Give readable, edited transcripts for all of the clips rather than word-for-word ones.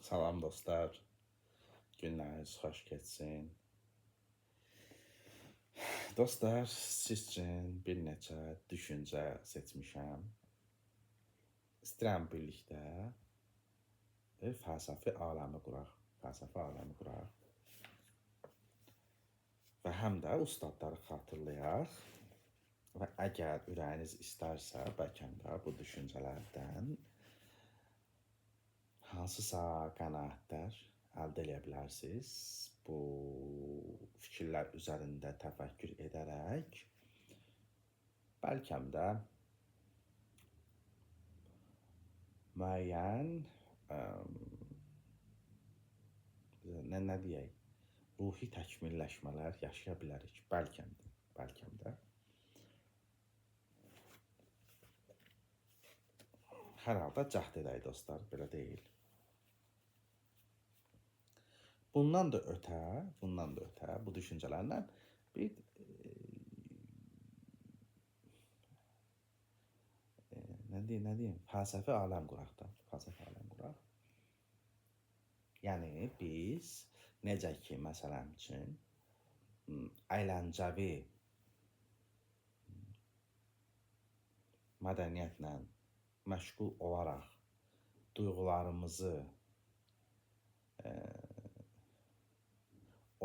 Salam dostlar. Günləriniz xoş keçsin. Dostlar, siz üçün bir neçə düşüncə seçmişəm. İstəyirəm birlikdə bir fəlsəfi aləmi quraq. Fəlsəfi aləmi quraq. Və həm də ustadları xatırlayaq. Və əgər ürəyiniz istərsə, bəlkə də bu düşüncələrdən hansısa qənaətlər əldə eləyə bilərsiniz. Bu fikirlər üzərində təfəkkür edərək bəlkə də müəyyən nə deyək, ruhi təkmilləşmələr yaşaya bilərik. Bəlkə də, bəlkə də. Hər halda cəhd edək dostlar, belə deyil. Bundan da ötə, bu düşüncələrlə bir nə deyim, fəlsəfi aləm quraq da, fəlsəfi aləm quraq. Yəni biz necə ki, məsələn üçün əyləncəvi mədəniyyətlə məşğul olaraq duyğularımızı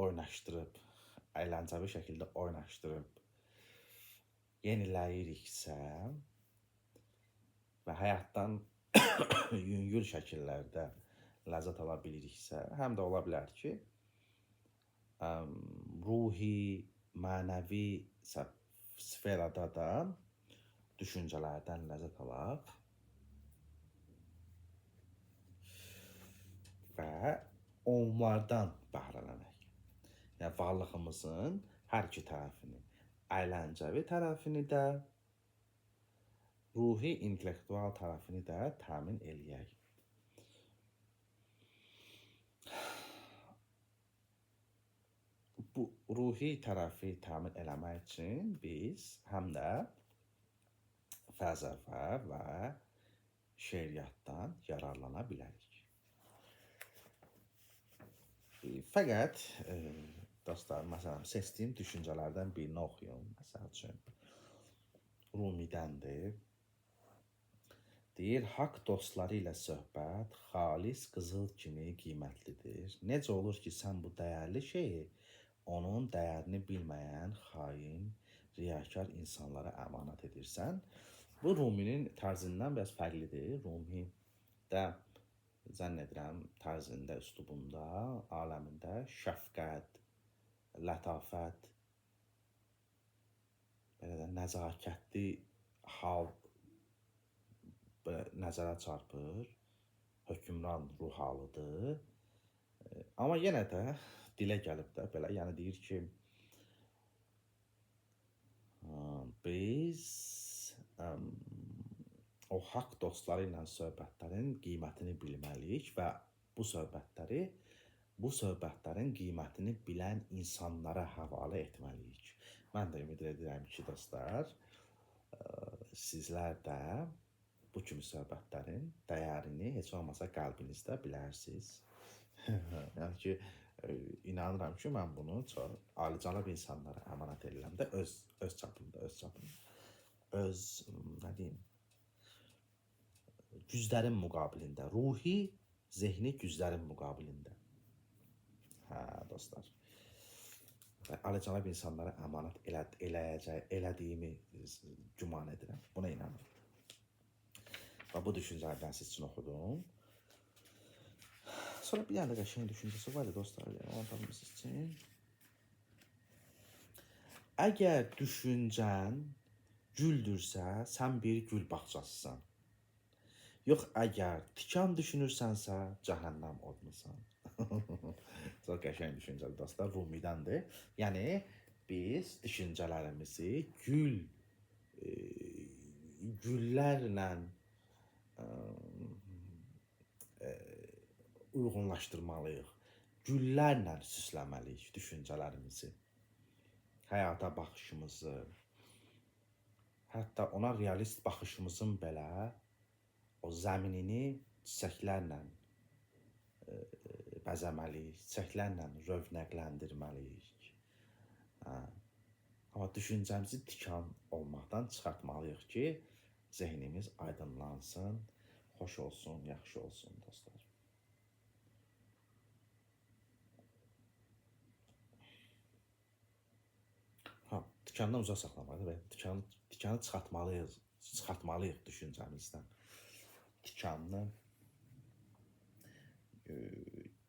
oynaşdırıb, əyləncəvi şəkildə oynaşdırıb yeniləyiriksə və həyatdan yüngül şəkillərdə ləzzət ala biliriksə, həm də ola bilər ki, ruhi, mənəvi sferada da düşüncələrdən ləzzət alaq və onlardan bəhrələnək. Yəni varlığımızın hər iki tərəfini, əyləncəvi tərəfini də, ruhi, intellektual tərəfini də təmin eləyək. Bu ruhi tərəfi təmin eləmək üçün biz həm də fəlsəfə və şeiriyyatdan yararlana bilərik. Fəqət dostlar, məsələn, seçdiyim düşüncələrdən birini oxuyum. Məsəl üçün, Rumidəndir. Deyir, haqq dostları ilə söhbət xalis qızıl kimi qiymətlidir. Necə olur ki, sən bu dəyərli şeyi onun dəyərini bilməyən, xain, riyakar insanlara əmanət edirsən. Bu Ruminin tərzindən biraz fərqlidir. Rumi də zənn edirəm tərzində, üslubunda, aləmində şəfqət, lətafət, belə də nəzakətli hal belə nəzərə çarpır. Hökmran ruh halıdır. Amma yenə də dilə gəlib də belə, yəni deyir ki, biz o haqq dostları ilə söhbətlərin qiymətini bilməliyik və bu söhbətlərin qiymətini bilən insanlara həvalə etməliyik. Mən də ümid edirəm ki, dostlar, sizlər də bu kimi söhbətlərin dəyərini heç olmasa qəlbinizdə bilərsiniz. Yəni ki, inanıram ki, mən bunu çox alicənab insanlara əmanət edirəm də öz çapımda, öz nə deyim, güclərin müqabilində, ruhi, zehni güclərin müqabilində. Hə, dostlar. Alicənab insanlara əmanət elədiyimi güman edirəm. Buna inanıram. Və bu düşüncələrdən siz üçün oxudum. Sonra bir dənə də qəşəng düşüncəsi var idi dostlar. Yəni, onu da siz üçün. Əgər düşüncən güldürsə, sən bir gül bağçasısan. Yox, əgər tikan düşünürsənsə, cəhənnəm odmusan. Çox qəşəng düşüncədir dostlar, Rumidəndir. Yəni, biz düşüncələrimizi güllərlə uyğunlaşdırmalıyıq. Güllərlə süsləməliyik düşüncələrimizi, həyata baxışımızı, hətta ona realist baxışımızın belə o zəminini çiçəklərlə bəzəməliyik, çiçəklərlə rövnəqləndirməliyik. Hə. Amma düşüncəmizi tikan olmaqdan çıxartmalıyıq ki, zehnimiz aydınlansın, xoş olsun, yaxşı olsun dostlar. Ha, tikandan uzaq saxlamalıyıq və tikanı çıxartmalıyıq, çıxartmalıyıq düşüncəmizdən. Tikanlı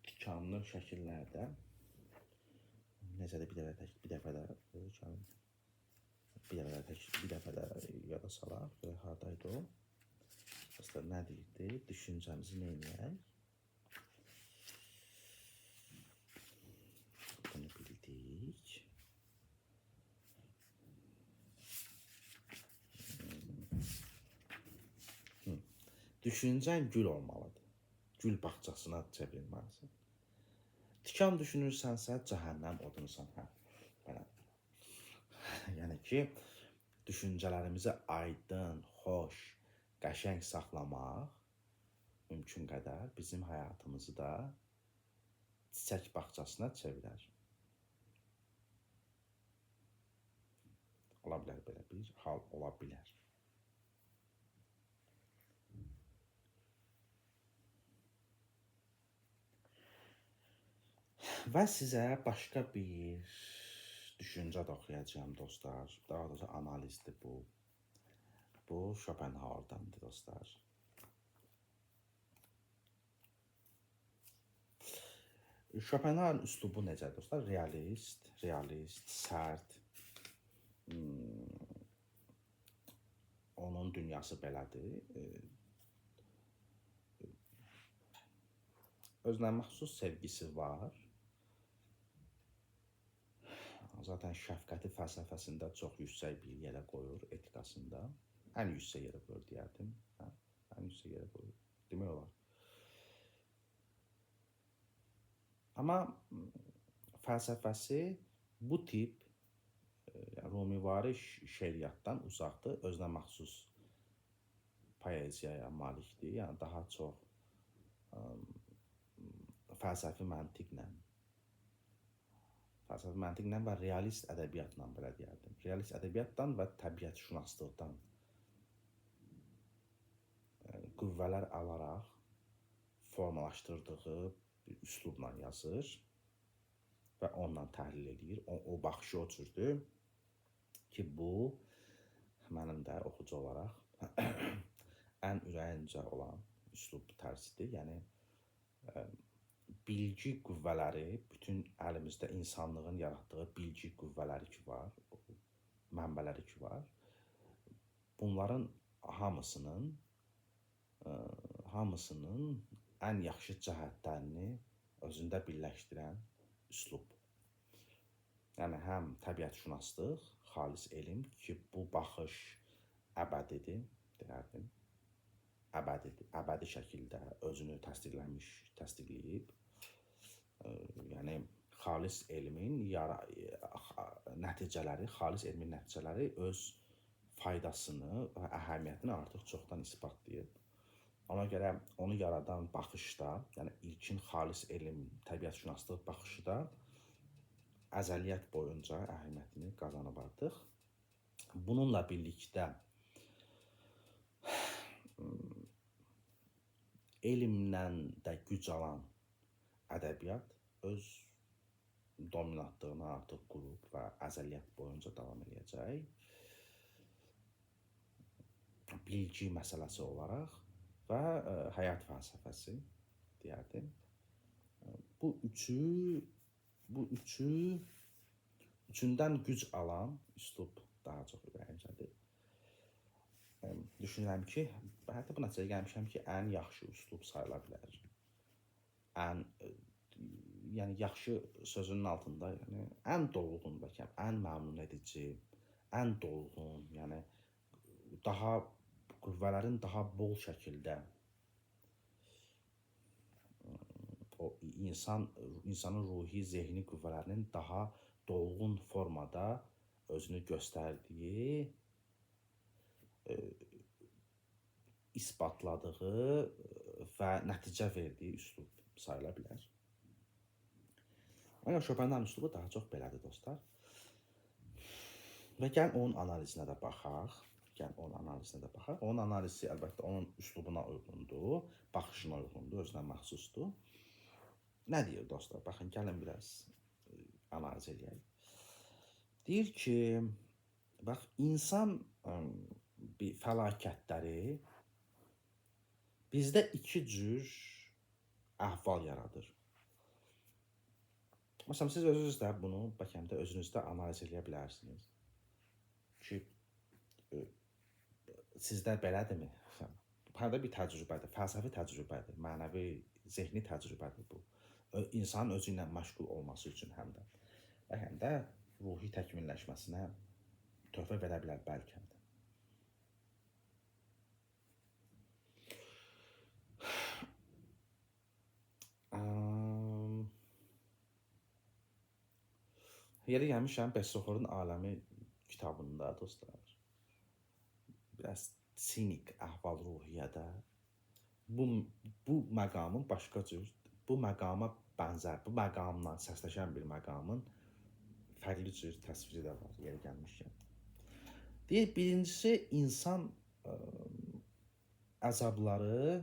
tikanlı şəkillərdə necə də bir dəfə də bir dəfə də yada salaq. Görək hardaydı o. Dostlar, nə deyirdi? Düşüncəmizi nə eləyək? Bunu bildik. Düşüncən gül olmalıdır. Gül bağçasına çevrilməlisən. Tikan düşünürsənsə, cəhənnəm odunusan. Hə, belə. Yəni ki, düşüncələrimizi aydın, xoş, qəşəng saxlamaq mümkün qədər bizim həyatımızı da çiçək bağçasına çevirər. Ola bilər belə bir hal, ola bilər. Və sizə başqa bir düşüncə də oxuyacağam dostlar. Daha doğrusu analizdir bu. Bu Schopenhauer'dandır dostlar. Schopenhauer'ın üslubu necədir dostlar? Realist, realist, sərt. Onun dünyası belədir. Özünə məxsus sevgisi var. Zaten şəfqəti fəlsəfəsində çox yüksək bir yerə qoyur, etikasında. Ən yüksək yerə qoyur deyərdim. Hə? Ən yüksək yerə qoyur, demək olar. Amma fəlsəfəsi bu tip yəni Rumivari şeiriyyatdan uzaqdır, özünə məxsus poeziyaya malikdir. Yəni daha çox fəlsəfi məntiqlə, və realist ədəbiyyatla belə deyərdim. Realist ədəbiyyatdan və təbiətşünaslıqdan qüvvələr alaraq formalaşdırdığı bir üslubla yazır və onunla təhlil edir. O baxışı o cürdür ki, bu mənim də oxucu olaraq ən ürəyincə olan üslub tərzidir. Yəni bilgi qüvvələri, bütün əlimizdə insanlığın yaratdığı bilgi qüvvələri ki var, mənbələri ki var, bunların hamısının ən yaxşı cəhətlərini özündə birləşdirən üslub. Yəni həm təbiətşünaslıq, xalis elm ki, bu baxış əbədidir, deyərdim. Əbədidir, əbədi şəkildə özünü təsdiqləyib. Yəni xalis elmin nəticələri, xalis elmin nəticələri öz faydasını və əhəmiyyətini artıq çoxdan isbatlayıb. Ona görə onu yaradan baxışda, yəni ilkin xalis elm, təbiətşünaslıq baxışı da əzəliyyət boyunca əhəmiyyətini qazanıb artıq. Bununla birlikdə elmlə də güc alan ədəbiyyat öz dominantlığını artıq qurub və əzəliyyət boyunca davam eləyəcək. Bilgi məsələsi olaraq və həyat fəlsəfəsi deyərdim. Bu üçündən güc alan üslub daha çox ürəyimcədir. Düşünürəm ki, hətta bu nəticəyə gəlmişəm ki, ən yaxşı üslub sayıla bilər. Ən, yəni yaxşı sözünün altında, yəni ən dolğun bəlkə, ən məmnun edici, ən dolğun, yəni daha qüvvələrin daha bol şəkildə o insanın ruhi, zehni qüvvələrinin daha dolğun formada özünü göstərdiyi, isbatladığı və nəticə verdiyi üslub sayıla bilər. Ancaq Şopenhauer üslubu daha çox belədir dostlar. Və gəlin onun analizinə də baxaq. Gəlin onun analizinə də baxaq. Onun analizi əlbəttə onun üslubuna uyğundur, baxışına uyğundur, özünə məxsusdur. Nə deyir dostlar? Baxın, gəlin biraz analiz eləyək. Deyir ki, bax, insan bir fəlakətləri bizdə iki cür əhval yaradır. Məsələn, siz özünüz də bunu bəlkə də özünüzdə analiz eləyə bilərsiniz. Ki, sizdə belədirmi? Həm də bir təcrübədir, fəlsəfi təcrübədir, mənəvi, zehni təcrübədir bu. İnsanın özü ilə məşğul olması üçün həm də və həm də ruhi təkmilləşməsinə töhfə verə bilər bəlkə də. Yerə gəlmişəm Bessoxorun Aləmi kitabında dostlar. Biraz sinik əhval-ruhiyyədə bu məqamın başqa cür, bu məqama bənzər, bu məqamla səsləşən bir məqamın fərqli cür təsviri də var yerə gəlmişkən. Deyir, birincisi insan əzabları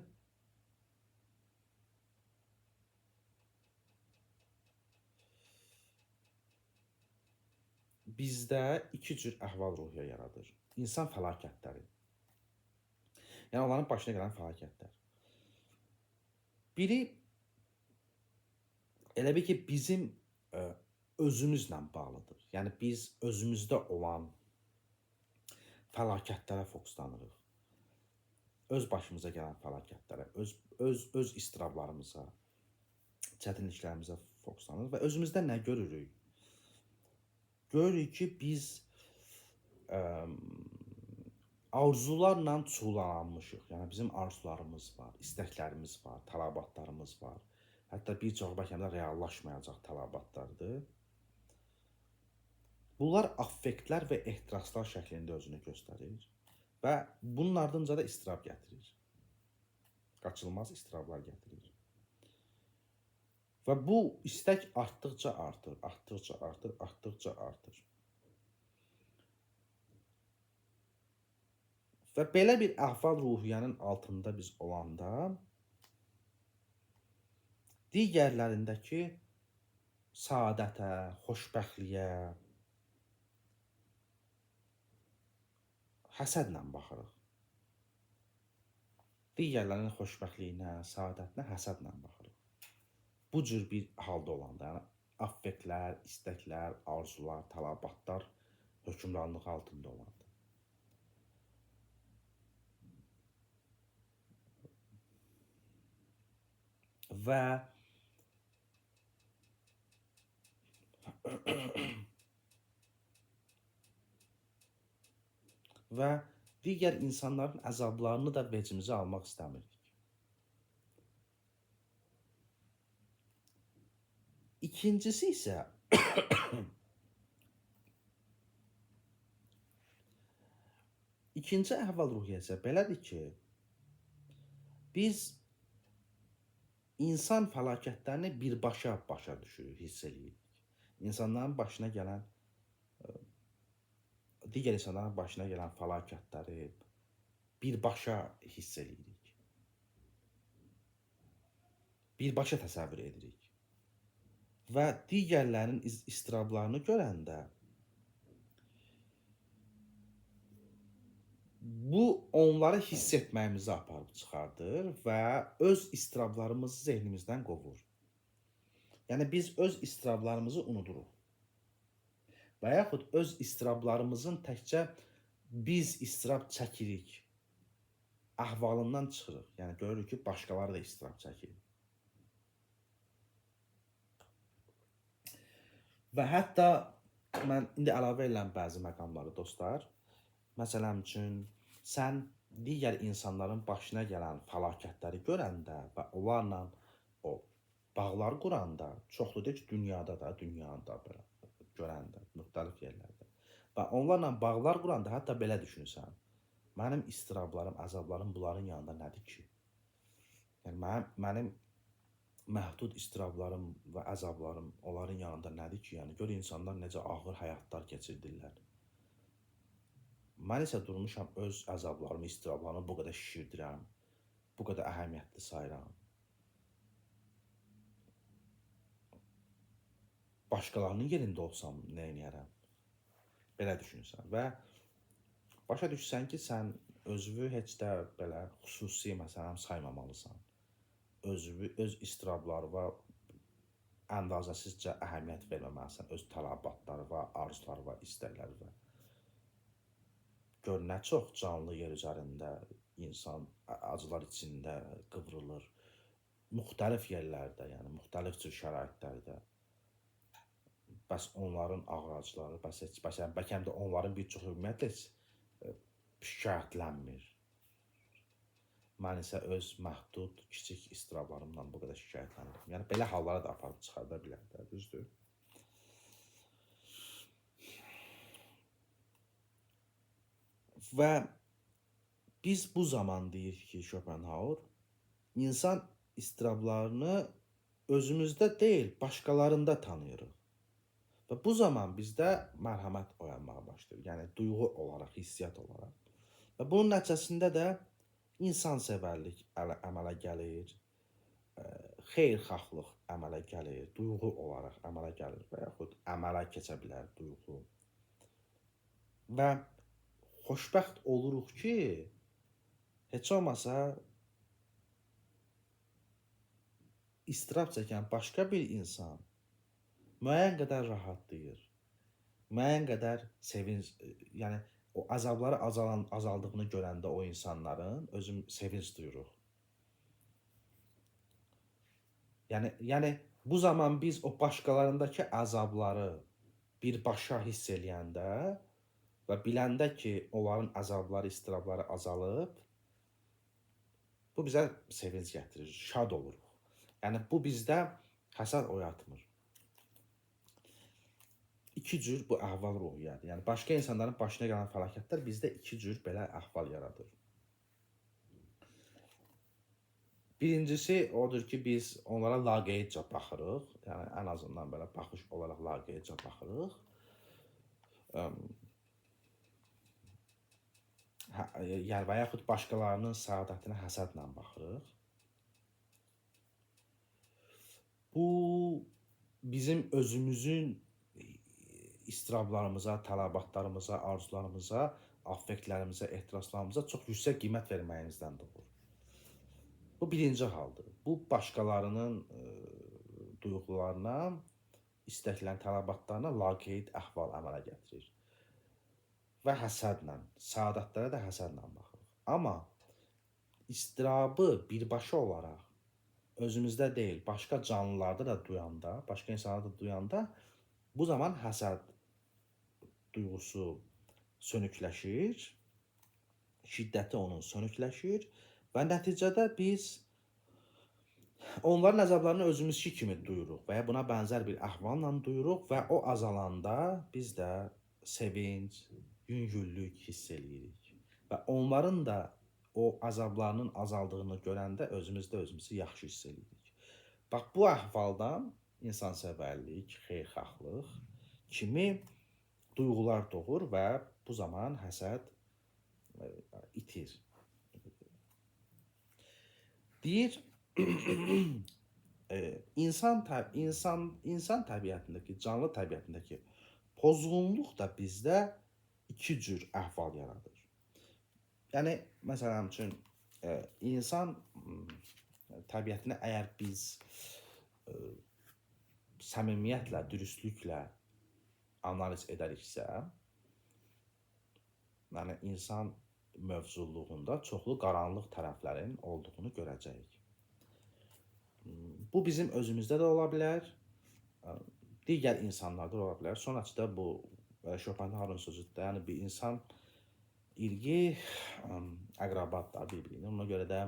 bizdə iki cür əhval-ruhiyyə yaradır. İnsan fəlakətləri. Yəni, onların başına gələn fəlakətlər. Biri, elə bil ki, bizim özümüzlə bağlıdır. Yəni, biz özümüzdə olan fəlakətlərə fokuslanırıq. Öz başımıza gələn fəlakətlərə, öz istirablarımıza, çətinliklərimizə fokuslanırıq və özümüzdə nə görürük? Görürük ki, biz arzularla çullanmışıq. Yəni, bizim arzularımız var, istəklərimiz var, tələbatlarımız var. Hətta bir çox bəlkə də reallaşmayacaq tələbatlardır. Bunlar affektlər və ehtiraslar şəklində özünü göstərir və bunun ardınca da istirab gətirir. Qaçılmaz istirablar gətirir. Və bu istək artdıqca artır, artdıqca artır, artdıqca artır. Və belə bir əhval-ruhiyyənin altında biz olanda digərlərindəki saadətə, xoşbəxtliyə həsədlə baxırıq. Digərlərinin xoşbəxtliyinə, saadətinə həsədlə baxırıq. Bu cür bir halda olanda, yəni affektlər, istəklər, arzular, tələbatlar hökmranlığı altında olanda. Və və digər insanların əzablarını da vecimizə almaq istəmirdik. İkincisi isə ikinci əhval-ruhiyyə isə belədir ki, biz insan fəlakətlərini birbaşa başa düşürük, hiss eləyirik. İnsanların başına gələn, digər insanların başına gələn fəlakətləri birbaşa hiss eləyirik. Birbaşa təsəvvür edirik. Və digərlərinin istirablarını görəndə bu onları hiss etməyimizi aparıb çıxardır və öz istirablarımızı zehnimizdən qovur. Yəni biz öz istirablarımızı unuduruq. Və yaxud öz istirablarımızın təkcə biz istirab çəkirik əhvalından çıxırıq. Yəni görürük ki, başqaları da istirab çəkir. Və hətta mən indi əlavə edirəm bəzi məqamları dostlar. Məsələn üçün, sən digər insanların başına gələn fəlakətləri görəndə və onlarla o bağlar quranda, çoxludur ki, dünyada da, dünyada belə görəndə, müxtəlif yerlərdə və onlarla bağlar quranda hətta belə düşünürsən. Mənim istirablarım, əzablarım bunların yanında nədir ki? Yəni mənim məhdud istirablarım və əzablarım onların yanında nədir ki? Yəni gör insanlar necə ağır həyatlar keçirdirlər. Mən isə durmuşam öz əzablarımı, istirablarımı bu qədər şişirdirəm, bu qədər əhəmiyyətli sayıram. Başqalarının yerində olsam nə eləyərəm? Belə düşünürsən və başa düşsən ki, sən özünü heç də belə xüsusi məsələn saymamalısan. Özünü, öz istirablarına əndazəsizcə əhəmiyyət verməməlisən, öz tələbatlarına, arzularına, istəklərinə. Gör nə çox canlı yer üzərində insan acılar içində qıvrılır. Müxtəlif yerlərdə, yəni müxtəlif cür şəraitlərdə. Bəs onların ağır acıları, bəs heç, bəs yəni, bəlkə də onların bir çoxu ümumiyyətlə heç şikayətlənmir. Mən isə öz məhdud kiçik istirablarımla bu qədər şikayətlənirəm. Yəni belə hallara da aparıb çıxarda bilər də, düzdür? Və biz bu zaman deyir ki, Schopenhauer, insan istirablarını özümüzdə deyil, başqalarında tanıyırıq. Və bu zaman bizdə mərhəmət oyanmağa başlayır. Yəni duyğu olaraq, hissiyyat olaraq. Və bunun nəticəsində də insansevərlik əmələ gəlir, xeyirxahlıq əmələ gəlir, duyğu olaraq əmələ gəlir və yaxud əmələ keçə bilər duyğu. Və xoşbəxt oluruq ki, heç olmasa istirab çəkən başqa bir insan müəyyən qədər rahatlayır, müəyyən qədər sevinc, yəni o əzabları azaldığını görəndə o insanların özüm sevinc duyuruq. Yəni bu zaman biz o başqalarındakı əzabları birbaşa hiss eləyəndə və biləndə ki, onların əzabları, istirabları azalıb, bu bizə sevinc gətirir, şad oluruq. Yəni bu bizdə həsəd oyatmır. İki cür bu əhval-ruhiyyədir. Yəni başqa insanların başına gələn fəlakətlər bizdə iki cür belə əhval yaradır. Birincisi odur ki, biz onlara laqeydcə baxırıq. Yəni ən azından belə baxış olaraq laqeydcə baxırıq. Yəni və yaxud başqalarının səadətinə həsədlə baxırıq. Bu bizim özümüzün istirablarımıza, tələbatlarımıza, arzularımıza, affektlərimizə, ehtiraslarımıza çox yüksək qiymət verməyimizdən doğur. Bu birinci haldır. Bu başqalarının duyğularına, istəklərinə, tələbatlarına laqeyd əhval əmələ gətirir. Və həsədlə, səadətlərə də həsədlə baxırıq. Amma istirabı birbaşa olaraq özümüzdə deyil, başqa canlılarda da duyanda, başqa insanlarda da duyanda bu zaman həsəd duyğusu sönükləşir, şiddəti onun sönükləşir və nəticədə biz onların əzablarını özümüzki kimi duyuruq və ya buna bənzər bir əhvalla duyuruq və o azalanda biz də sevinc, yüngüllük hiss eləyirik. Və onların da o əzablarının azaldığını görəndə özümüzdə özümüzü yaxşı hiss eləyirik. Bax, bu əhvaldan insansevərlik, xeyirxahlıq kimi duyğular doğur və bu zaman həsəd itir. Deyir, insan təbiətindəki, canlı təbiətindəki pozğunluq da bizdə iki cür əhval yaradır. Yəni, məsələn üçün, insan təbiətinə əgər biz səmimiyyətlə, dürüstlüklə analiz edəriksə, yəni insan mövcudluğunda çoxlu qaranlıq tərəflərin olduğunu görəcəyik. Bu bizim özümüzdə də ola bilər, digər insanlarda da ola bilər. Sonraki bu Schopenhauer'ın sözüdür də, yəni bir insan ilgi əqrabadır bir-birinə. Ona görə də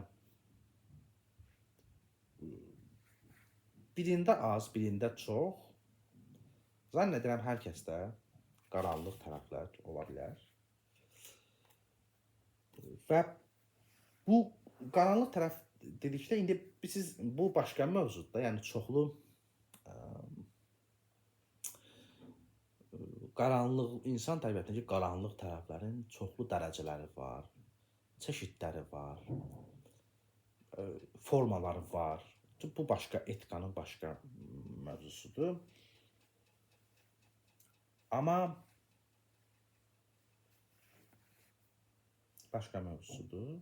birində az, birində çox. Zənn edirəm hər kəsdə qaranlıq tərəflər ola bilər. Və bu qaranlıq tərəf Dedikdə indi siz bu başqa mövzudur da, yəni çoxlu qaranlıq insan təbiətindəki qaranlıq tərəflərin çoxlu dərəcələri var, çeşidləri var, formaları var. Bu başqa etikanın başqa mövzusudur. Amma başqa mövzusudur.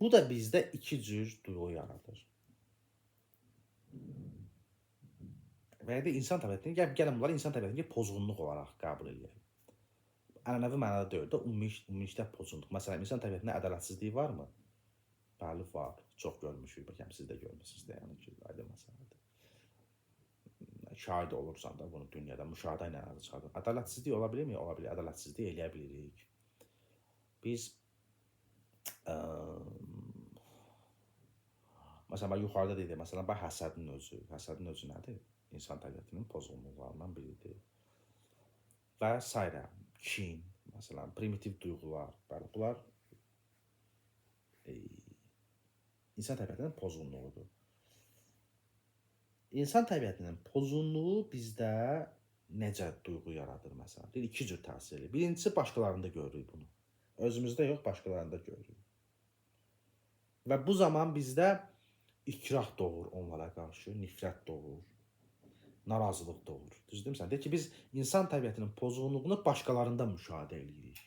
Bu da bizdə iki cür duyğu yaradır. Və ya da insan təbiətini, gəlin bunları insan təbiətindəki pozğunluq olaraq qəbul eləyək. Ənənəvi mənada deyil də, ümumilikdə pozğunluq. Məsələn, insan təbiətində ədalətsizlik varmı? Bəli, var. Çox görmüşük. Bəlkə siz də görmüsünüz də, yəni ki, aydın məsələdir. Şahid olursan da bunu dünyada müşahidə ilə ələ çıxardın. Ədalətsizlik ola bilirmi? Ola bilir. Ədalətsizlik eləyə bilirik. Biz məsələn, bax, yuxarıda dedim, məsələn, bax, həsədin özü. Həsədin özü nədir? İnsan təbiətinin pozğunluqlarından biridir. Və sairə, kin, məsələn, primitiv duyğular, bəli, bunlar insan təbiətinin pozğunluğudur. İnsan təbiətinin pozğunluğu bizdə necə duyğu yaradır, məsələn? Deyir, iki cür təsir edir. Birincisi, başqalarında görürük bunu. Özümüzdə yox, başqalarında görürük. Və bu zaman bizdə ikrah doğur onlara qarşı, nifrət doğur, narazılıq doğur. Düz deyirsən? Deyir ki, biz insan təbiətinin pozğunluğunu başqalarında müşahidə edirik.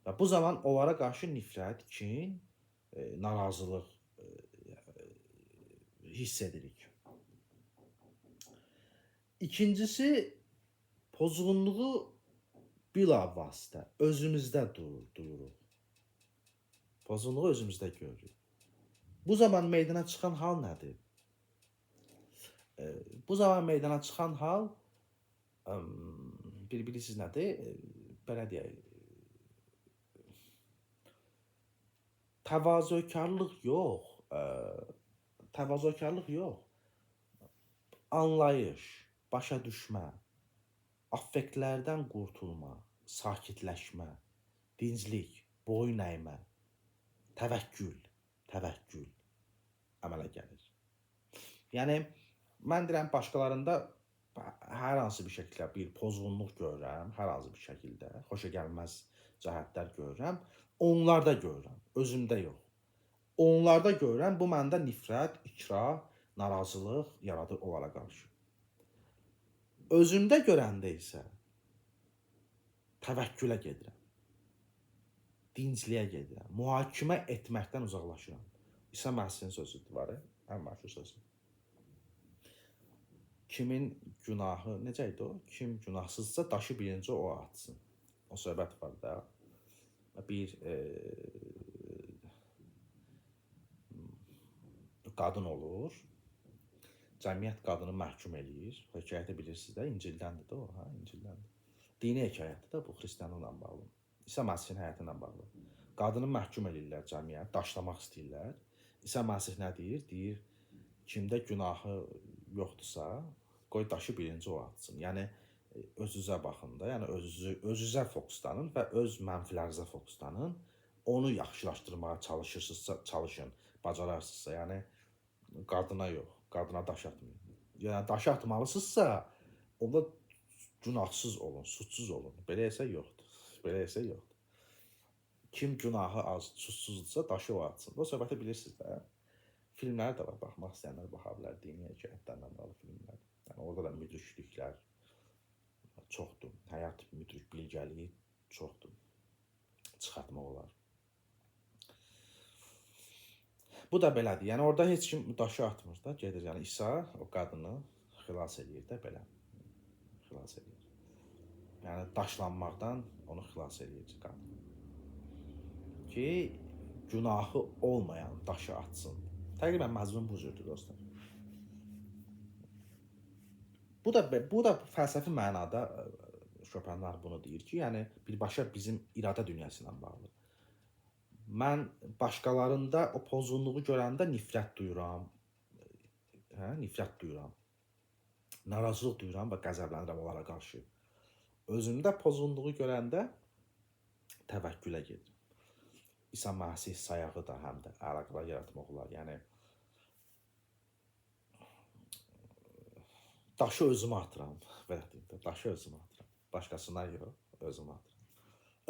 Və bu zaman onlara qarşı nifrət, kin, narazılıq hiss edirik. İkincisi, pozğunluğu bilavasitə özümüzdə duyuruq. Pozğunluğu özümüzdə görürük. Bu zaman meydana çıxan hal nədir? Bu zaman meydana çıxan hal bir bilirsiniz nədir? Belə deyək. Təvazökarlıq yox. Təvazökarlıq yox. Anlayış, başa düşmə, affektlərdən qurtulma, sakitləşmə, dinclik, boyun əymə, təvəkkül əmələ gəlir. Yəni, mən deyirəm, başqalarında hər hansı bir şəkildə bir pozğunluq görürəm, hər hansı bir şəkildə xoşagəlməz cəhətlər görürəm, onlarda görürəm, özümdə yox. Onlarda görürəm, bu məndə nifrət, ikrah, narazılıq yaradır onlara qarşı. Özümdə görəndə isə təvəkkülə gedirəm, dincliyə gedirəm, mühakimə etməkdən uzaqlaşıram. İsa Məsihin sözüdür, var, ən məşhur sözü. Kimin günahı, necə idi o? Kim günahsızsa daşı birinci o atsın. O söhbət var da. Bir qadın olur. Cəmiyyət qadını məhkum eləyir. Hekayəti bilirsiniz də, İncildəndir də o, hə, İncildəndir. Dini hekayətdir də bu, xristianlıqla bağlı. İsa Məsihin həyatı ilə bağlı. Qadını məhkum eləyirlər cəmiyyət, daşlamaq istəyirlər. İsa Məsih nə deyir? Deyir, kimdə günahı yoxdursa, qoy daşı birinci o atsın. Yəni, özünüzə baxın da, yəni özünüzə fokuslanın və öz mənfilərinizə fokuslanın. Onu yaxşılaşdırmağa çalışırsınızsa, çalışın, bacararsınızsa, yəni qadına yox, qadına daş atmayın. Yəni, daşı atmalısınızsa, onda günahsız olun, suçsuz olun. Belə isə yoxdur, belə isə yoxdur. Kim günahı az, suçsuzdursa, daşı o atsın. O söhbəti bilirsiniz də. Filmlər də var, baxmaq istəyənlər baxa bilər, dini hekayətlərlə bağlı filmlər. Yəni, orada da müdrikliklər çoxdur. Həyat müdrik bilgəliyi çoxdur. Çıxartmaq olar. Bu da belədir. Yəni, orada heç kim daşı atmır da, gedir. Yəni, İsa o qadını xilas eləyir də belə. Xilas eləyir. Yəni, daşlanmaqdan onu xilas eləyir qadın. Ki, günahı olmayan daşı atsın. Təqribən məzmun bu cürdür, dostlar. Bu da fəlsəfi mənada Schopenhauer bunu deyir ki, yəni birbaşa bizim iradə dünyası ilə bağlı. Mən başqalarında o pozğunluğu görəndə nifrət duyuram, hə, nifrət duyuram, narazılıq duyuram və qəzəblənirəm onlara qarşı. Özümdə pozğunluğu görəndə Təvəkkülə gedirəm. İsa Məsih sayağı da həm də əlaqələr yaratmaq olar. Yəni daşı özümə atıram, belə deyim də, daşı özümə atıram. Başqasına yox, özümə atıram.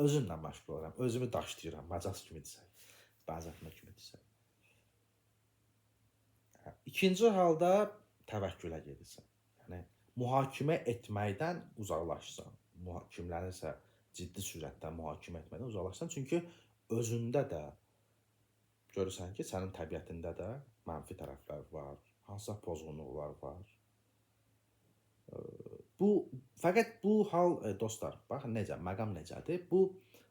Özümlə məşğul oluram, özümü daşlayıram, məcaz kimi desək, bənzətmə kimi desək. Hə, İkinci halda təvəkkülə gedirsən. Yəni mühakimə etməkdən uzaqlaşsan, kimlərisə ciddi sürətdə mühakimə etməkdən uzaqlaşsan, çünki özündə də görürsən ki, sənin təbiətində də mənfi tərəflər var, hansısa pozğunluqlar var. Bu fəqət bu hal dostlar, baxın necə, məqam necədir? Bu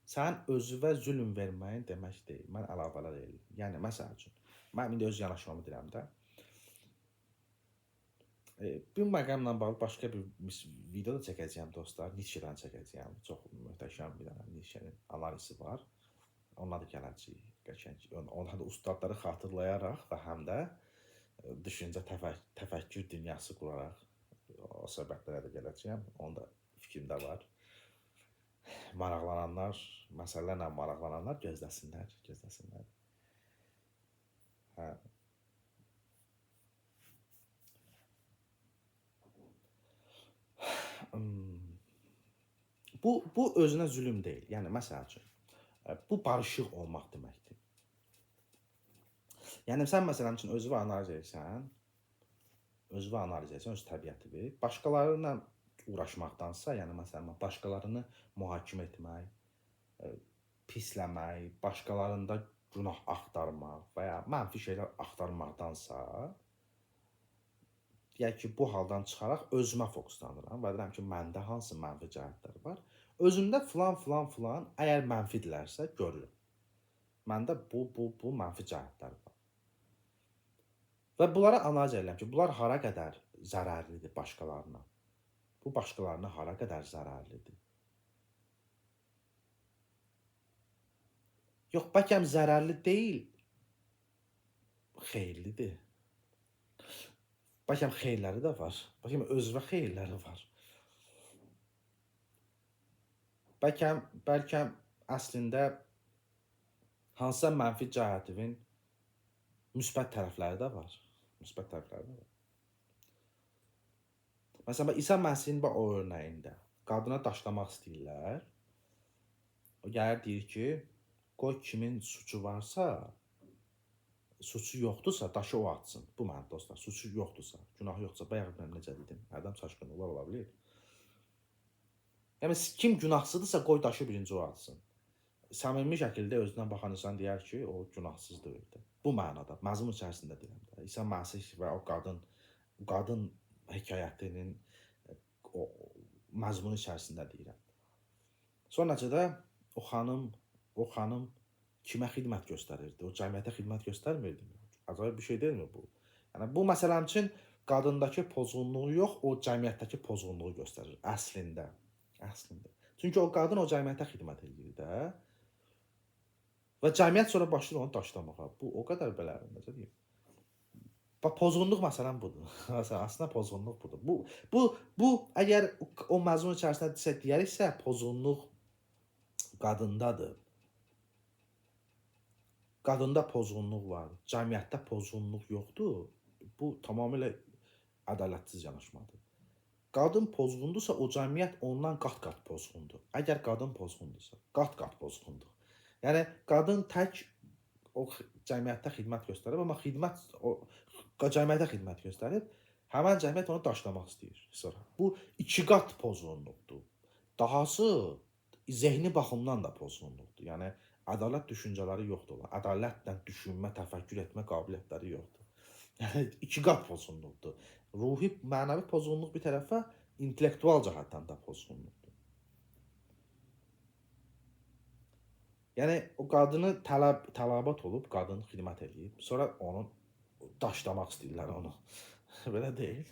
sənin özünə zülm verməyin demək deyil. Mən əlavələr eləyirəm. Yəni məsəl üçün, mən indi öz yanaşmamı deyirəm də. Bu məqamla bağlı başqa bir video da çəkəcəyəm dostlar. Nietzsche-dən çəkəcəyəm. Çox möhtəşəm bir dənə Nietzsche-nin analizi var. Ona da gələcəyik. Qəşəng. Ona da ustadları xatırlayaraq və həm də düşüncə, təfəkkür dünyası quraraq o söhbətlərə də gələcəyəm. Onun da fikrimdə var. Maraqlananlar, məsələlərlə maraqlananlar gözləsinlər, gözləsinlər. Hə. Bu özünə zülm deyil. Yəni məsəl üçün, bu barışıq olmaq deməkdir. Yəni sən məsələn üçün özünü analiz edirsən, öz təbiətini, başqalarıyla uğraşmaqdansa, yəni məsələn başqalarını mühakimə etmək, pisləmək, başqalarında günah axtarmaq və ya mənfi şeylər axtarmaqdansa, deyək ki, bu haldan çıxaraq özümə fokuslanıram və deyirəm ki, məndə hansı mənfi cəhətlər var. Özümdə filan, filan, filan əgər mənfidirlərsə görürəm. Məndə bu mənfi cəhətlər var. Və bunlara analiz edirəm ki, bunlar hara qədər zərərlidir başqalarına. Bu başqalarına hara qədər zərərlidir. Yox, bəlkə zərərli deyil, xeyirlidir. Bəlkə xeyirləri də var. Bəlkə özünə xeyirləri var. Bəlkə əslində hansısa mənfi cəhətin müsbət tərəfləri də var. Müsbət tərəfləri də var. Məsələn, İsa Məsihin o örnəyində qadına daşlamaq istəyirlər. O gəlir deyir ki, qoy kimin suçu varsa, suçu yoxdursa, daşı o atsın. Bu mənim dostlar, suçu yoxdursa, günahı yoxdursa, bayaq mən necə dedim, hərdən çaşqınlıqlar ola bilir. Yəni, kim günahsızdırsa, qoy daşı birinci o atsın. Səmimi şəkildə özünə baxan insan deyər ki, o günahsız deyildi. Bu mənada, məzmun içərisində deyirəm də. İsa Məsih və o qadın hekayətinin o məzmunu içərisində deyirəm. Son nəticədə o xanım kimə xidmət göstərirdi? O cəmiyyətə xidmət göstərmirdimi? Əcaib bir şey deyilmi bu? Yəni bu məsələn üçün qadındakı pozğunluğu yox, o cəmiyyətdəki pozğunluğu göstərir əslində. Əslində. Çünki o qadın o cəmiyyətə xidmət eləyir də. Və cəmiyyət sonra başlayır onu daşlamağa. Bu o qədər belə, necə deyim? Bax pozğunluq məsələn budur. Əslində pozğunluq budur. Bu əgər o məzmun içərisində deyəriksə, pozğunluq qadındadır. Qadında pozğunluq var, cəmiyyətdə pozğunluq yoxdur. Bu tamamilə ədalətsiz yanaşmadır. Qadın pozğundursa, o cəmiyyət ondan qat-qat pozğundur. Əgər qadın pozğundursa, qat-qat pozğundur. Yəni qadın tək o cəmiyyətdə xidmət göstərib, amma xidmət o cəmiyyətə xidmət göstərib, həmən cəmiyyət onu daşlamaq istəyir sonra. Bu iki qat pozğunluqdur. Dahası zehni baxımdan da pozğunluqdur. Yəni ədalət düşüncələri yoxdur. Ədalətlə düşünmə, təfəkkür etmə qabiliyyətləri yoxdur. Yəni iki qat pozğunluqdur. Ruhi, mənəvi pozğunluq bir tərəfə, intellektual cəhətdən də pozğunluqdur. Yəni o qadını tələbat olub, qadın xidmət eləyib, sonra onu daşlamaq istəyirlər onu. Belə deyil.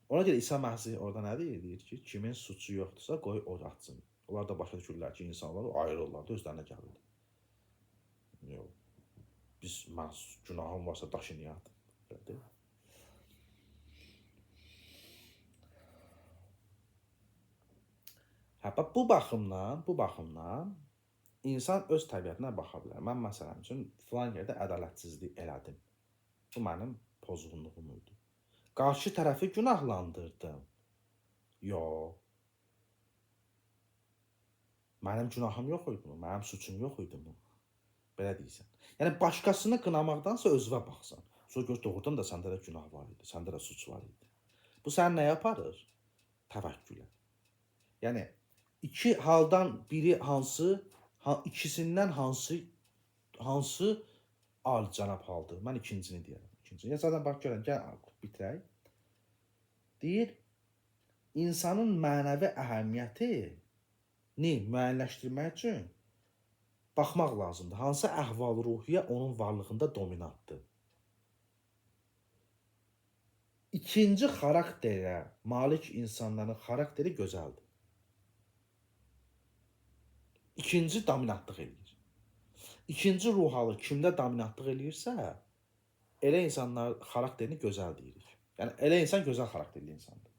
Ona görə İsa Məsih orada nə deyir? Deyir ki, kimin suçu yoxdursa, qoy o atsın. Onlar da başa düşürlər ki, insanlar ayrılırlar da, özlərinə gəlirlər. Yox, biz, mən günahım varsa daşı niyə atım? Belə deyil. Hə, bax, bu baxımdan İnsan öz təbiətinə baxa bilər. Mən məsələn üçün filan yerdə ədalətsizlik elədim. Bu mənim pozğunluğum idi. Qarşı tərəfi günahlandırdım. Yox. Mənim günahım yox idi mı? Mənim suçum yox idi mı? Belə deyirsən. Yəni başqasını qınamaqdansa özünə baxsan. Sonra gör doğrudan da səndə də günah var idi, səndə də suç var idi. Bu səni nəyə aparır? Təvəkkülə. Yəni iki haldan biri hansı, ikisindən hansı alicənab haldır? Mən ikincisini deyərəm. İkincisini. Ya zaten bax görən, gəl bitirək. Deyir, insanın mənəvi əhəmiyyətini müəyyənləşdirmək üçün baxmaq lazımdır. Hansı əhval-ruhiyyə onun varlığında dominantdır? İkinci xarakterə malik insanların xarakteri gözəldir. İkinci dominantlıq eləyir. İkinci ruh halı kimdə dominantlıq eləyirsə, elə insanlar xarakterini gözəl deyirik. Yəni elə insan gözəl xarakterli insandır.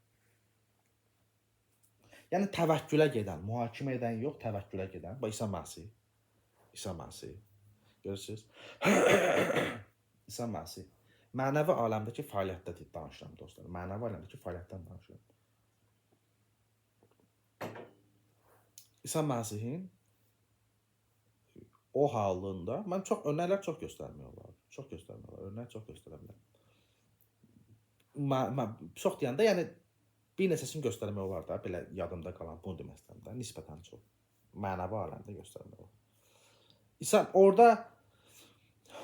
Yəni təvəkkülə gedən, mühakimə edən yox, təvəkkülə gedən. Bax İsa Məsih. İsa Məsih. Görürsüz? İsa Məsih. Mənəvi aləmdəki fəaliyyətdə danışıram dostlar. Mənəvi aləmdəki fəaliyyətdən danışıram. İsa Məsihin o halında mən çox örnəklər çox göstərmək olar. Çox göstərmək olar. Örnək çox göstərə bilərəm. Çox deyəndə, yəni bir neçəsini göstərmək olar da, belə yadımda qalan bunu demək istəyirəm də, nisbətən çox. Mənəvi aləmdə göstərmək olar. İsa orada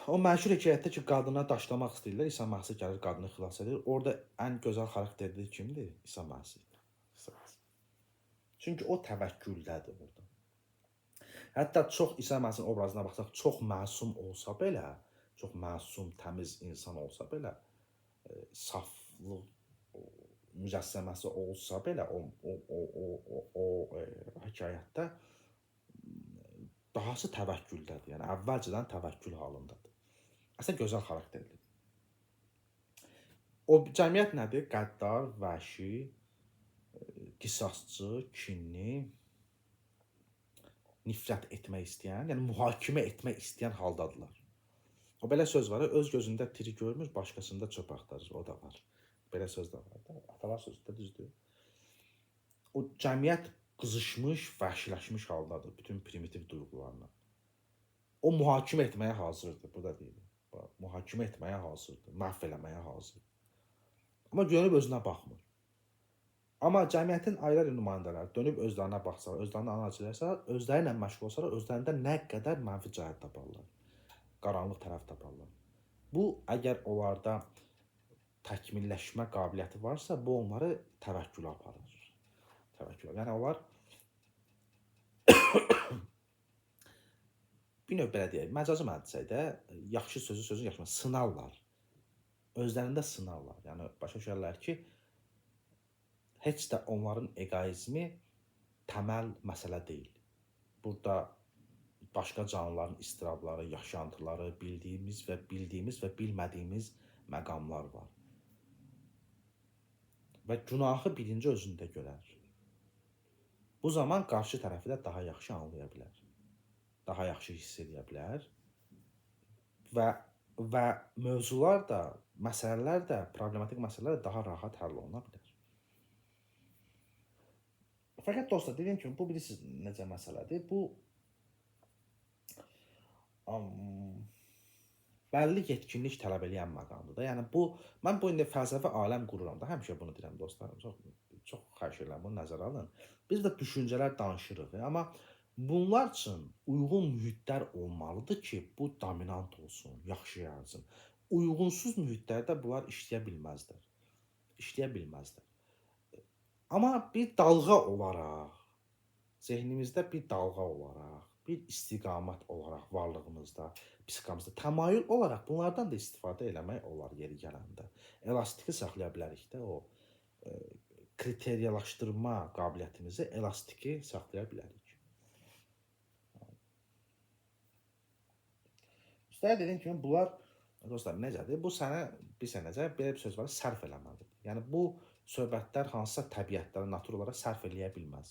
o məşhur hekayətdə ki, qadına daşlamaq istəyirlər, İsa Məsih gəlir, qadını xilas edir. Orada ən gözəl xarakterli kimdir? İsa Məsihdir. İsa Məsih. Çünki o təvəkküldədir orada. Hətta çox İsa Məsihin obrazına baxsaq, çox məsum olsa belə, çox məsum, təmiz insan olsa belə, saflıq mücəssəməsi olsa belə o hekayətdə dahası təvəkküldədir. Yəni əvvəlcədən təvəkkül halındadır. Əslində gözəl xarakterlidir. O cəmiyyət nədir? Qəddar, vəhşi, qisasçı, kinli, nifrət etmək istəyən, yəni mühakimə etmək istəyən haldadılar. O belə söz var, öz gözündə tiri görmür, başqasında çöp axtarır, o da var. Belə söz də var da, atalar sözü də düzdür. O cəmiyyət qızışmış, vəhşiləşmiş haldadır bütün primitiv duyğularla. O mühakimə etməyə hazırdır, bu da deyil. Mühakimə etməyə hazırdır, məhv eləməyə hazırdır. Amma dönüb özünə baxmır. Amma cəmiyyətin ayrı-ayrı nümayəndələri dönüb özlərinə baxsalar, özlərini analiz eləsələr, özləri ilə məşğul olsalar, özlərində nə qədər mənfi cəhət taparlar, qaranlıq tərəf taparlar. Bu, əgər onlarda təkmilləşmə qabiliyyəti varsa, bu onları təvəkkülə aparır. Təvəkkülə. Yəni onlar bir növ belə deyək, məcazi mənada desək də, yaxşı sözü sözün yaxşı sınarlar. Özlərində sınarlar. Yəni başa düşərlər ki, heç də onların egoizmi təməl məsələ deyil. Burada başqa canlıların istirabları, yaşantıları, bildiyimiz və bilmədiyimiz məqamlar var. Və günahı birinci özündə görər. Bu zaman qarşı tərəfi də daha yaxşı anlaya bilər. Daha yaxşı hiss edə bilər. Və mövzular da, məsələlər də, problematik məsələlər də daha rahat həll oluna bilər. Fəqət dostlar, dediyim kimi, bu bilirsiniz necə məsələdir. Bu bəlli yetkinlik tələb eləyən məqamdır da. Yəni bu, mən bu indi fəlsəfi aləm qururam da, həmişə bunu deyirəm dostlarım. Çox, çox xahiş edirəm, bunu nəzərə alın. Biz də düşüncələr danışırıq, amma bunlar üçün uyğun mühitlər olmalıdır ki, bu dominant olsun, yaxşı yaransın. Uyğunsuz mühitlərdə bunlar işləyə bilməzlər. İşləyə bilməzlər. Amma bir dalğa olaraq, zehnimizdə bir dalğa olaraq, bir istiqamət olaraq varlığımızda, psixikamızda təmayül olaraq bunlardan da istifadə eləmək olar yeri gələndə. Elastiki saxlaya bilərik də, o kriteriyalaşdırma qabiliyyətimizi elastiki saxlaya bilərik. Üstəlik dediyim kimi bunlar dostlar necədir? Bu sənə bilirsən necə belə bir söz var, sərf eləməlidir. Yəni bu söhbətlər hansısa təbiətlərə, natur olaraq sərf eləyə bilməz.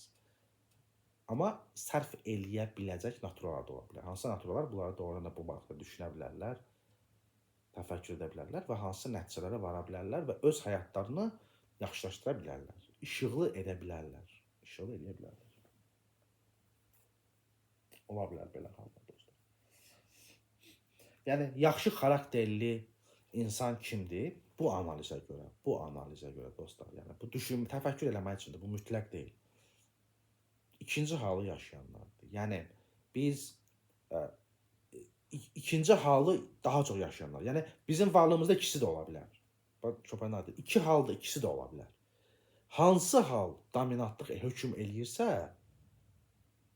Amma sərf eləyə biləcək naturallar da ola bilər. Hansı naturallar bunları doğrudan da bu barədə düşünə bilərlər, təfəkkür edə bilərlər və hansı nəticələrə vara bilərlər və öz həyatlarını yaxşılaşdıra bilərlər. İşıqlı edə bilərlər. İşıqlı eləyə bilərlər. Ola bilər belə hallar dostlar. Yəni yaxşı xarakterli insan kimdir? Bu analizə görə, bu analizə görə dostlar. Yəni bu düşün, təfəkkür eləmək üçündür. Bu mütləq deyil. İkinci halı yaşayanlardır. Yəni biz ikinci halı daha çox yaşayanlar. Yəni bizim varlığımızda ikisi də ola bilər. Bax Schopenhauer deyir, iki halda ikisi də ola bilər. Hansı hal dominantlıq hökm eləyirsə,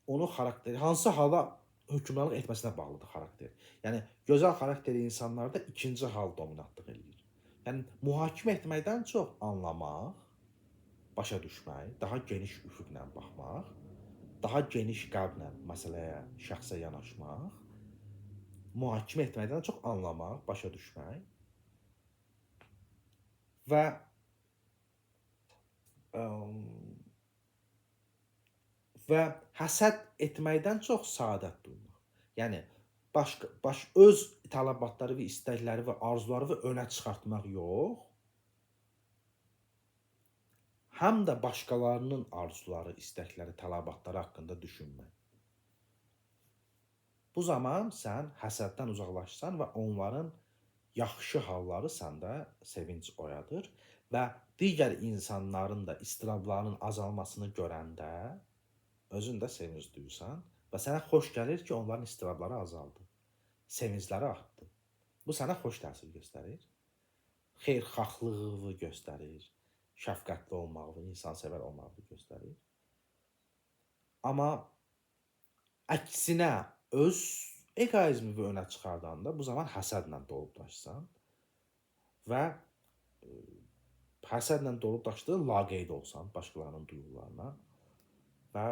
onu xarakteri, hansı hala hökmranlıq etməsinə bağlıdır xarakter. Yəni gözəl xarakterli insanlarda ikinci hal dominantlıq eləyir. Yəni mühakimə etməkdən çox anlamaq, başa düşmək, daha geniş üfüqlə baxmaq, daha geniş qəlblə məsələyə, şəxsə yanaşmaq, mühakimə etməkdən çox anlamaq, başa düşmək və və həsəd etməkdən çox səadət duymaq. Yəni baş öz tələbatları və istəkləri və arzuları önə çıxartmaq yox, həm də başqalarının arzuları, istəkləri, tələbatları haqqında düşünmək. Bu zaman sən həsəddən uzaqlaşsan və onların yaxşı halları səndə sevinc oyadır və digər insanların da istirablarının azalmasını görəndə özün də sevinc duyursan və sənə xoş gəlir ki, onların istirabları azaldı, sevincləri artdı. Bu sənə xoş təsir göstərir. Xeyirxahlığını göstərir, şəfqətli olmağı, insansevər olmağı göstərir. Amma əksinə öz egoizmi önə çıxardanda bu zaman həsədlə dolub daşsan və həsədlə dolub daşdığı laqeyd olsan başqalarının duyğularına və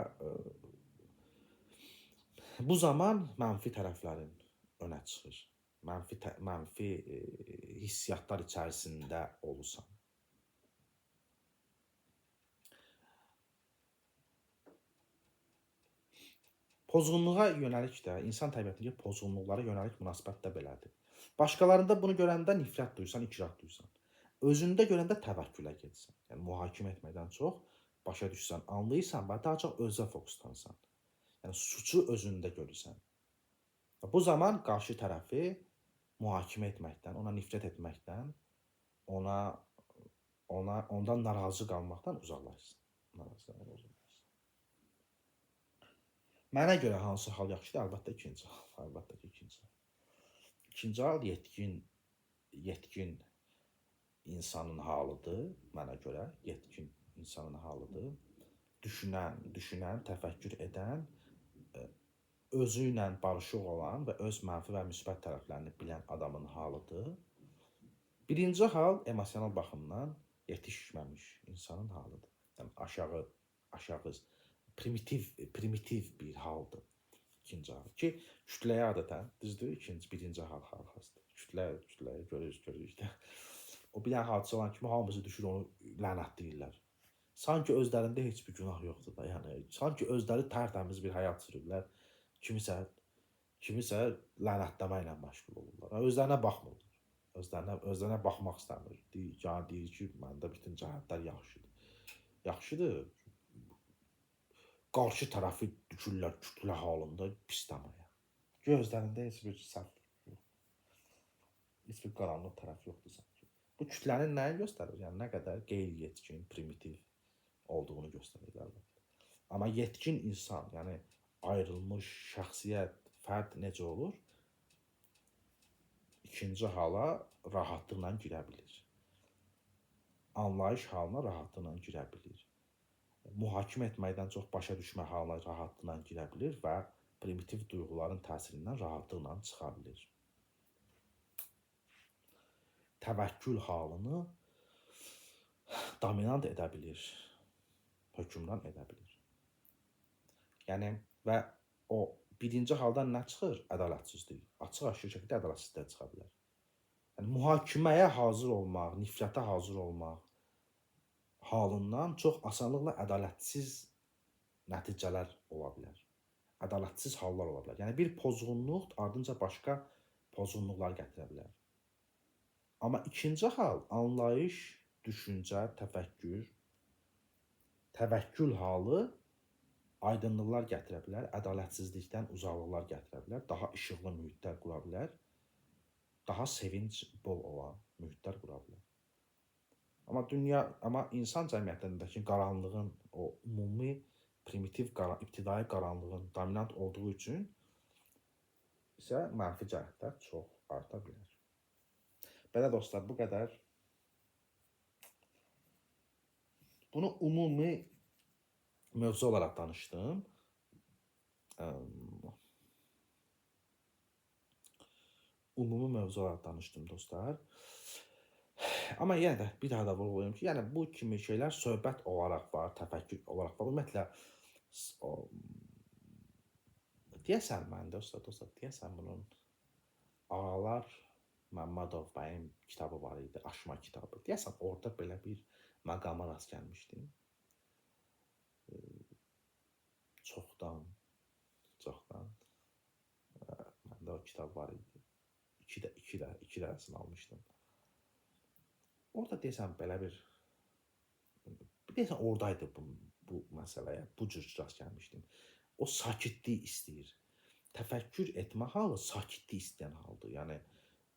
bu zaman mənfi tərəflərin önə çıxır. Mənfi hissiyatlar içərisində olursan. Pozğunluğa yönəlik də, insan təbiətindəki pozğunluqlara yönəlik münasibət də belədir. Başqalarında bunu görəndə nifrət duysan, ikrah duysan. Özündə görəndə təvəkkülə getsən. Yəni mühakimə etməkdən çox başa düşsən, anlayırsan və daha çox özə fokuslansan. Yəni suçu özündə görürsən. Bu zaman qarşı tərəfi mühakimə etməkdən, ona nifrət etməkdən, ondan narazı qalmaqdan uzaqlaşsın. Narazı qalmaqdan uzaqlaşsın. Mənə görə hansı hal yaxşıdır? Əlbəttə ikinci hal. Əlbəttə ki, ikinci hal. İkinci hal yetkin insanın halıdır. Mənə görə yetkin insanın halıdır. Düşünən, təfəkkür edən, özü ilə barışıq olan və öz mənfi və müsbət tərəflərini bilən adamın halıdır. Birinci hal emosional baxımdan yetişməmiş insanın halıdır. Yəni aşağı primitiv bir haldır. İkinci hal ki, kütləyə adətən, düzdür, birinci hal xasdır. Kütləyə görürüz də. O bir dənə hadisə olan kimi hamısı düşür onu lənətləyirlər. Sanki özlərində heç bir günah yoxdur da. Yəni sanki özləri tərtəmiz bir həyat sürüblər. Kimisə lənətləməklə məşğul olurlar. Özlərinə baxmırlar. Özlərinə baxmaq istəmir. Deyir ki, məndə bütün cəhətlər yaxşıdır. Yaxşıdır. Qarşı tərəfi düşürlər kütlə halında pisləməyə. Gözlərində heç bir səhv yox. Heç bir qaranlıq tərəf yoxdur sanki. Bu kütlənin nəyi göstərir? Yəni nə qədər qeyri-yetkin, primitiv olduğunu göstərir əlbəttə. Amma yetkin insan, yəni ayrılmış şəxsiyyət, fərd necə olur? İkinci hala rahatlıqla girə bilir. Anlayış halına rahatlıqla girə bilir. Mühakimə etməkdən çox başa düşmə halına rahatlıqla girə bilir və primitiv duyğuların təsirindən rahatlıqla çıxa bilir. Təvəkkül halını dominant edə bilir, hökmran edə bilir. Yəni və o birinci haldan nə çıxır? Ədalətsizlik. Açıq-aşkar şəkildə ədalətsizlik çıxa bilər. Yəni mühakiməyə hazır olmaq, nifrətə hazır olmaq halından çox asanlıqla ədalətsiz nəticələr ola bilər. Ədalətsiz hallar ola bilər. Yəni bir pozğunluq ardınca başqa pozğunluqlar gətirə bilər. Amma ikinci hal anlayış, düşüncə, təfəkkür, təvəkkül halı aydınlıqlar gətirə bilər, ədalətsizlikdən uzaqlıqlar gətirə bilər, daha işıqlı mühitlər qura bilər, daha sevinc bol olan mühitlər qura bilər. Amma dünya, amma insan cəmiyyətlərindəki qaranlığın o ümumi primitiv ibtidai qaranlığın dominant olduğu üçün isə mənfi cəhətlər çox arta bilər. Belə dostlar, bu qədər. Bunu ümumi mövzu olaraq danışdım. Ümumi mövzu olaraq danışdım dostlar. Amma yenə də bir daha da vurğulayım ki, yəni bu kimi şeylər söhbət olaraq var, təfəkkür olaraq var. Ümumiyyətlə deyəsən mən dostlar, deyəsən bunun Ağalar Məmmədov bəyin kitabı var idi, Aşma kitabı. Deyəsən orada belə bir məqama rast gəlmişdim. Çoxdan məndə o kitab var idi. İki dənəsini almışdım. Orada deyəsən belə bir deyəsən oradaydı bu məsələyə, bu cür rast gəlmişdim. O sakitlik istəyir. Təfəkkür etmə halı sakitlik istəyən haldır. Yəni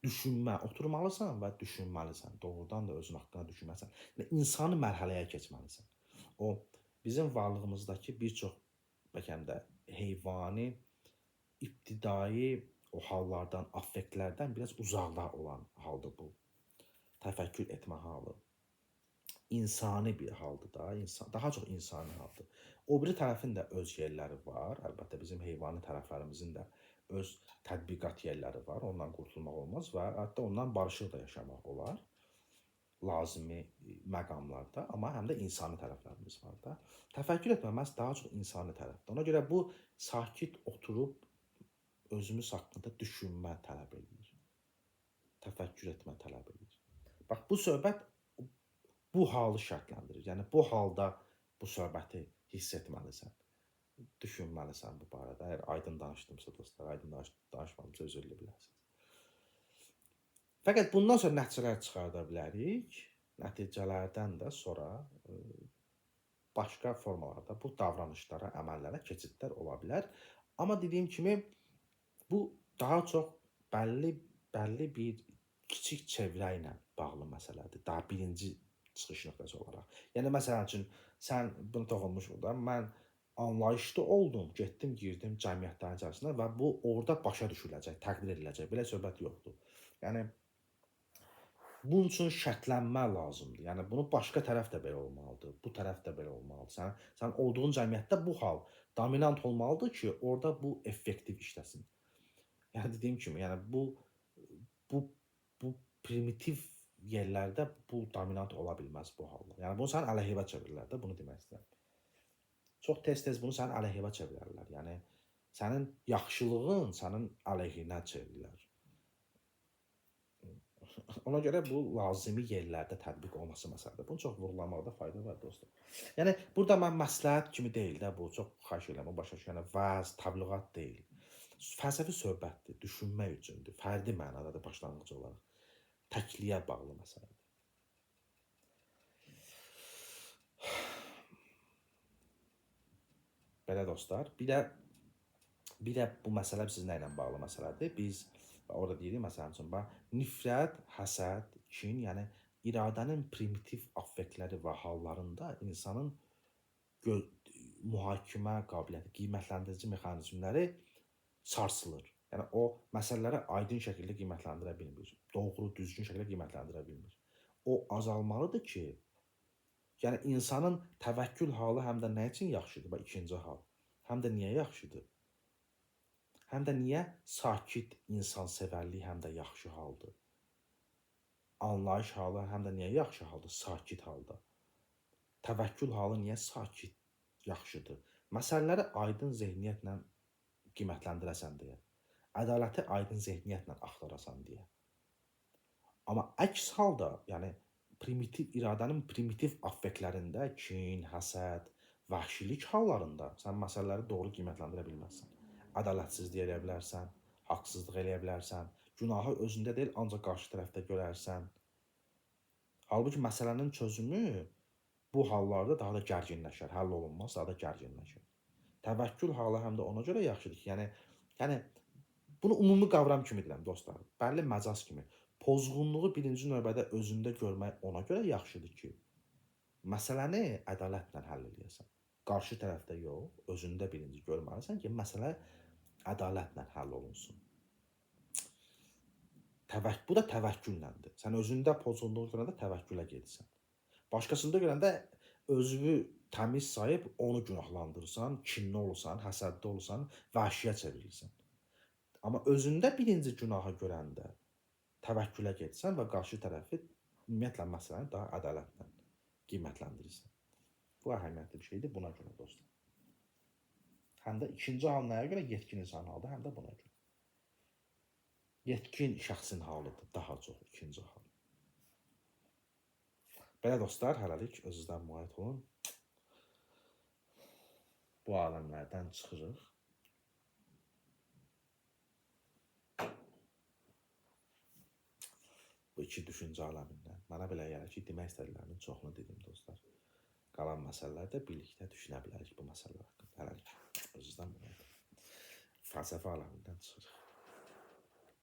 düşünmə, oturmalısan və düşünməlisən. Doğrudan da özün haqqında düşünməlisən. Yəni insani mərhələyə keçməlisən. O bizim varlığımızdakı bir çox bəlkə də heyvani, ibtidai o hallardan, affektlərdən biraz uzaqda olan haldır bu. Təfəkkür etmə halı. İnsani bir haldır da, daha çox insani haldır. O biri tərəfin də öz yerləri var. Əlbəttə bizim heyvani tərəflərimizin də öz tətbiqat yerləri var. Ondan qurtulmaq olmaz və hətta ondan barışıq da yaşamaq olar. Lazımi məqamlarda, amma həm də insani tərəflərimiz var da. Təfəkkür etmə məhz daha çox insani tərəfdir. Ona görə bu sakit oturub özümüz haqqında düşünmə tələb eləyir. Təfəkkür etmə tələb eləyir. Bax, bu söhbət bu halı şərtləndirir. Yəni bu halda bu söhbəti hiss etməlisən. Düşünməlisən bu barədə. Əgər aydın danışdımsa dostlar, aydın danışmadımsa üzr dilə bilərsiniz. Fəqət bundan sonra nəticələr çıxarda bilərik. Nəticələrdən də sonra başqa formalarda bu davranışlara, əməllərə keçidlər ola bilər. Amma dediyim kimi bu daha çox bəlli bir kiçik çevrə ilə bağlı məsələdir. Daha birinci çıxış nöqtəsi olaraq. Yəni məsəl üçün sən bunu toxunmuş burada. Mən anlayışlı oldum, getdim, girdim cəmiyyətlərin içərisinə və bu orada başa düşüləcək, təqdir ediləcək. Belə söhbət yoxdur. Yəni bunun üçün şərtlənmə lazımdır. Yəni bunu başqa tərəf də belə olmalıdır, bu tərəf də belə olmalıdır. Sən olduğun cəmiyyətdə bu hal dominant olmalıdır ki, orada bu effektiv işləsin. Yəni dediyim kimi, yəni bu primitiv yerlərdə bu dominant ola bilməz bu halda. Yəni bunu sənin əleyhinə çevirirlər də, bunu demək istəyirəm. Çox tez-tez bunu sənin əleyhinə çevirərlər. Yəni sənin yaxşılığın sənin əleyhinə çevirirlər. Ona görə bu lazımi yerlərdə tətbiq olması məsələdir. Bunu çox vurğulamaqda fayda var dostlar. Yəni burada mən məsləhət kimi deyil də bu, çox xahiş edirəm, başa düşün. Yəni vəz, təbliğat deyil. Fəlsəfi söhbətdir, düşünmək üçündür. Fərdi mənadadır başlanğıc olaraq. Təkliyə bağlı məsələdir. Belə dostlar, bir də bu məsələ siz nə ilə bağlı məsələdir? Biz orada deyirik, məsələn üçün, bax, nifrət, həsəd, kin, yəni iradənin primitiv affektləri və hallarında insanın mühakimə qabiliyyəti, qiymətləndirici mexanizmləri sarsılır. Yəni o məsələləri aydın şəkildə qiymətləndirə bilmir. Doğru, düzgün şəkildə qiymətləndirə bilmir. O azalmalıdır ki, yəni insanın təvəkkül halı həm də nə üçün yaxşıdır? Bax, ikinci hal. Həm də niyə yaxşıdır? Həm də niyə sakit insansevərlik həm də yaxşı haldır? Anlayış halı həm də niyə yaxşı haldır? Sakit halda. Təvəkkül halı niyə sakit yaxşıdır? Məsələləri aydın zehniyyətlə qiymətləndirəsən deyə. Ədaləti aydın zehniyyətlə axtarasan deyə. Amma əks halda, yəni primitiv iradənin primitiv affektlərində kin, həsəd Vəhşilik hallarında sən məsələləri doğru qiymətləndirə bilməzsən. Ədalətsizlik eləyə bilərsən, haqsızlıq eləyə bilərsən, günahı özündə deyil, ancaq qarşı tərəfdə görərsən. Halbuki məsələnin çözümü bu hallarda daha da gərginləşər, həll olunmaz, daha da gərginləşər. Təvəkkül halı həm də ona görə yaxşıdır ki, yəni bunu ümumi qavram kimi deyirəm dostlar, bəlli məcaz kimi. Pozğunluğu birinci növbədə özündə görmək ona görə yaxşıdır ki, məsələni ədalətlə həll eləyəsən. Qarşı tərəfdə yox, özündə birinci görməlisən ki, məsələ ədalətlə həll olunsun. Bu da təvəkkülləndir. Sən özündə pozğunluğu görəndə təvəkkülə gedirsən. Başqasında görəndə özünü təmiz sayıb onu günahlandırırsan, kinli olursan, həsədli olursan, vəhşiyə çevrilirsən. Amma özündə birinci günahı görəndə təvəkkülə gedirsən və qarşı tərəfi ümumiyyətlə məsələni daha ədalətlə qiymətləndirirsən. Bu əhəmiyyətli bir şeydir buna görə dostlar. Həm də ikinci hal nəyə görə yetkin insan halıdır, həm də buna görə. Yetkin şəxsin halıdır daha çox ikinci hal. Belə dostlar, hələlik özünüzdən müğayət olun. Bu aləmlərdən çıxırıq. Bu iki düşüncə aləmindən. Mənə belə gəlir ki, demək istədiklərimin çoxunu dedim dostlar. Qalan məsələlərdə birlikdə düşünə bilərik bu məsələlər haqqında. Hələlik özünüzdən müğayət olun. Fəlsəfə aləmindən çıxırıq.